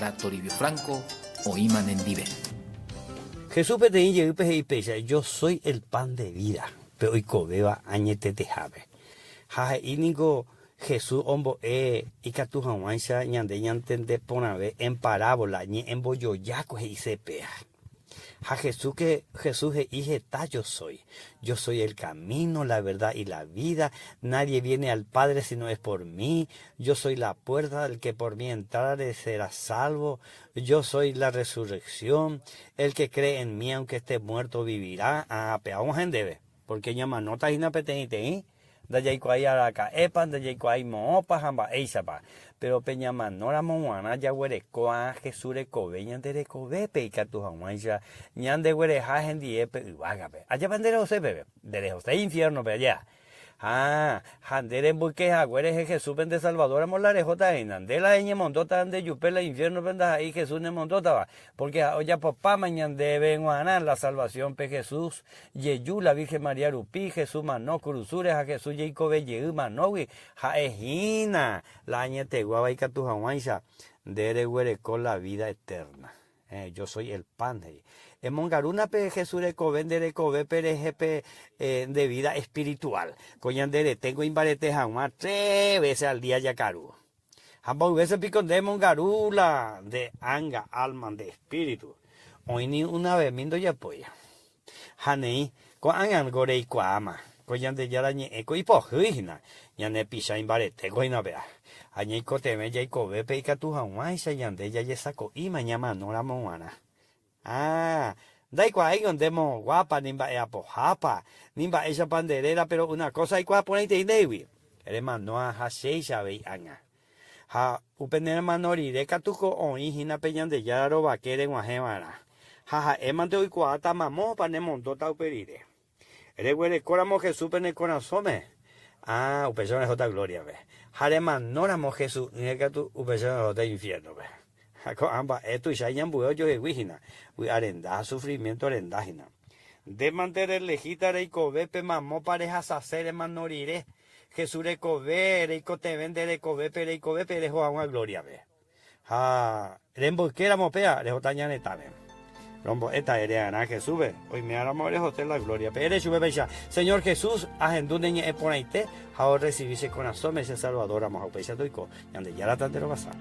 Mbo'ehára Toribio Franco oĩma nendive. Jesús peteĩ jeýpe he'i péicha, Yo soy el pan de vida, pe oikovéva añetetehápe. Ha he'i niko Jesús ombo'e ikatu hag̃uáicha ñande ñantende porãve en parábola, ñe'ẽmbojoja ko he'ise péa. Ha Jesús que Jesús he'i heta yo soy. Yo soy el camino, la verdad y la vida, nadie viene al Padre sino es por mí, yo soy la puerta, el que por mí entrare será salvo, yo soy la resurrección, el que cree en mí aunque esté muerto vivirá. Ah, péva og̃uahẽ ndéve, porque ñamanóta hína peteĩteĩ. Ndajaikuaái araka'épa, ndajaikuaái moõpa ha mba'éichapa. Péro pe ñamanóramo g̃uarã jaguerekóva Jesús rekove ñande rekovépe ikatu hag̃uáicha ñandeguereha hendie pe yvágape. Ajépa nde rehose peve? Nde rehose infiérnope, ajéa? Ha, ha nde remboyke hague rehe Jesúspe nde Salvadóramo la rehóta hína. Nde la eñemondóta ndejupe la infiérnope ndaha'éi Jesús nemondótava, pórke ha'e ojapopáma ñandéve g̃uarã la salvasión pe Jesús Jeju la Virgen María rupi, Jesús mano kurusúre ha Jesús jeikove jey manógui ha'e hína la añeteguáva ikatu haguãicha nde reguereko la vida eterna. Eh, yo soy el pan, he'i. Emongarúna pe Jesús rekove nde rekovépe rehe pe nde vida espiritual. Ko ñande reténgo imbarete haguã tres veces al día jakaru. Ha mboy veces piko nde emongaru la nde ánga, alma, nde espíritu. Oĩ ni una vemi ndojapói. Ha neĩ, ko'ág̃a niko reikuaáma, ko Ñandejára ñe'ẽ ko ipohýi hína, ñane picha imbaretéko hína péva. Ha ñaikotevẽ jaikovépe ikatu hag̃uáicha ñande jajesako'íma ñamano ramo g̃uarã. Ah, ndaikuaáingo nde moõguápa, ni mba'eapohápa, ni mba'éichapa nde réra, péro una kósa aikuaa porãitei ndehegui, remano aha chéicha avei ág̃a. Ha upe ne remano rire katu ko oĩ hína pe Ñandejára rovake reg̃uahẽ va'erã, ha ha'e mante oikuaáta mamópa ne mondóta upe rire. Reguereko ramo Jesús pe ne korasõme, ah, upéicharõ rehóta glóriape. Ha remano ramo Jesús'ỹre katu, upéicharõ rehóta infiérnope. Ha ko'ã mba'e tuicha iñambue ojohegui hína, vy'a renda ha sufrimiento renda hína. Nde mante relehíta reikove pe mamópa rehasase remano rire, Jesús rekove, reikotevẽ nde rekovépe reikovépe reho hag̃ua glóriape. Ha remboykéramo péa, rehóta ña retãme. Rombo'éta ere'arã Jesúspe, oiméramo rehose la glóriape. Ere chupe péicha, Señor Jesús, ahendu ne ñe'ẽ porãite ha orresivi che korasõme che Salvador ramo ha upéicha toiko. Ñandejára tanderovasa.